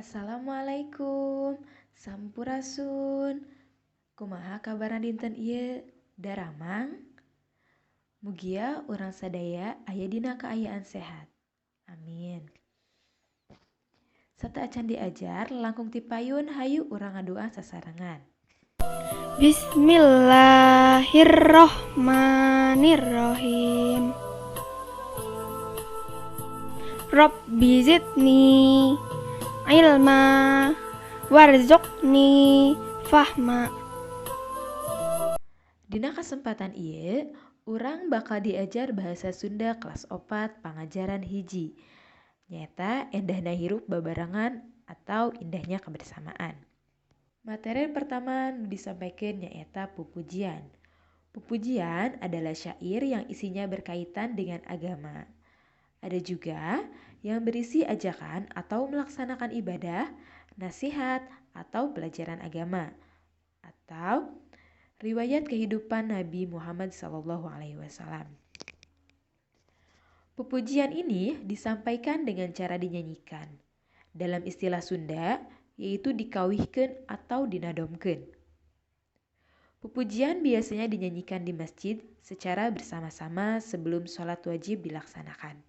Assalamualaikum, sampurasun. Kumaha kabarna dinten ieu? Daramang? Mugia urang sadaya aya dina kaayaan sehat. Amin. Sateuacan diajar langkung ti payun hayu urang ngadoa sasarengan. Bismillahirrohmanirrohim. Rabbi zidni ilma warzuqni fahma. Dina kasempatan ieu urang bakal diajar bahasa Sunda kelas 4 pangajaran 1. Nyaeta endahna hirup babarengan atau indahnya kebersamaan. Materi pertama nu disampaikan nyaeta pupujian. Pupujian adalah syair yang isinya berkaitan dengan agama. Ada juga yang berisi ajakan atau melaksanakan ibadah, nasihat, atau pelajaran agama, atau riwayat kehidupan Nabi Muhammad SAW. Pupujian ini disampaikan dengan cara dinyanyikan. Dalam istilah Sunda, yaitu dikawihkeun atau dinadomkeun. Pupujian biasanya dinyanyikan di masjid secara bersama-sama sebelum sholat wajib dilaksanakan.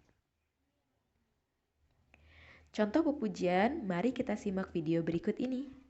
Contoh pupujian, mari kita simak video berikut ini.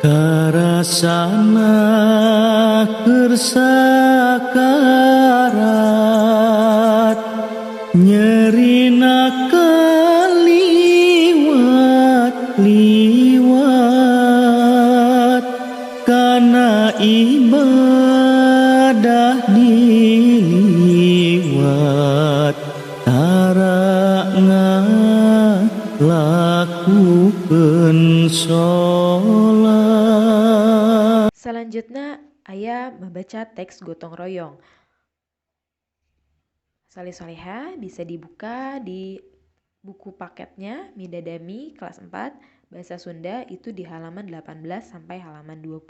Karasana keur sakarat nyerina kaliwat liwat kana ibadah diliwat tara ngalakukeun salat. Selanjutnya, ayah membaca teks gotong royong. Soleh Soleha bisa dibuka di buku paketnya Midadami kelas 4 Bahasa Sunda itu di halaman 18 sampai halaman 20.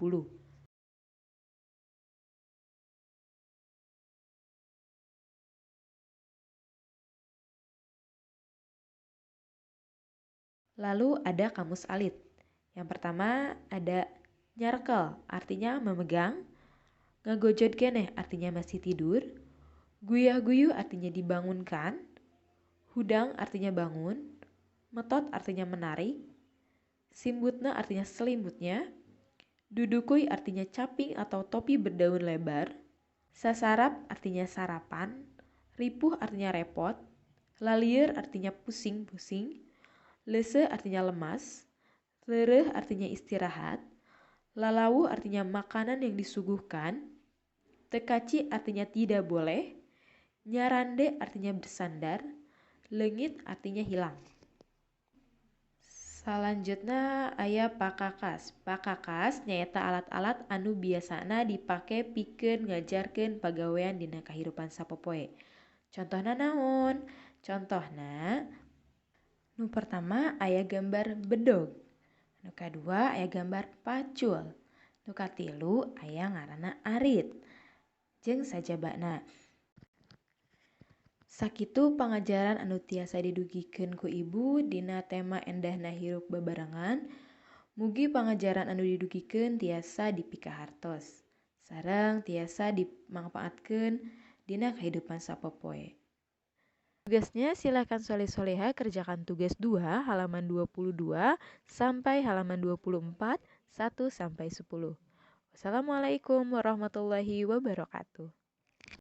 Lalu ada kamus alit. Yang pertama ada nyarkel, artinya memegang. Ngegojot keneh, artinya masih tidur. Guyah-guyuh artinya dibangunkan. Hudang artinya bangun. Metot artinya menarik. Simbutna artinya selimutnya. Dudukui artinya caping atau topi berdaun lebar. Sasarap artinya sarapan. Ripuh artinya repot. Lalieur artinya pusing-pusing. Lese artinya lemas. Lereh artinya istirahat. Lalawuh artinya makanan yang disuguhkan. Tekaci artinya tidak boleh. Nyarande artinya bersandar. Leungit artinya hilang. Selanjutnya aya pakakas. Pakakas nyaeta alat-alat anu biasana dipake pikeun ngajarkeun pagawean dina kahirupan sapopoe. Contohna naon? Contohna nu pertama aya gambar bedog. Nu kadua aya gambar pacul. Nu katilu aya ngaranna arit. Jeung sajabana. Sakitu pangajaran anu tiasa didugikeun ku ibu dina tema endahna hirup babarengan. Mugi pangajaran anu didugikeun tiasa dipikahartos. Sareng tiasa dimangpaatkeun dina kahidupan sapopoe. Tugasnya silakan Soleh Soleha kerjakan tugas 2 halaman 22 sampai halaman 24, 1 sampai 10. Wassalamualaikum warahmatullahi wabarakatuh.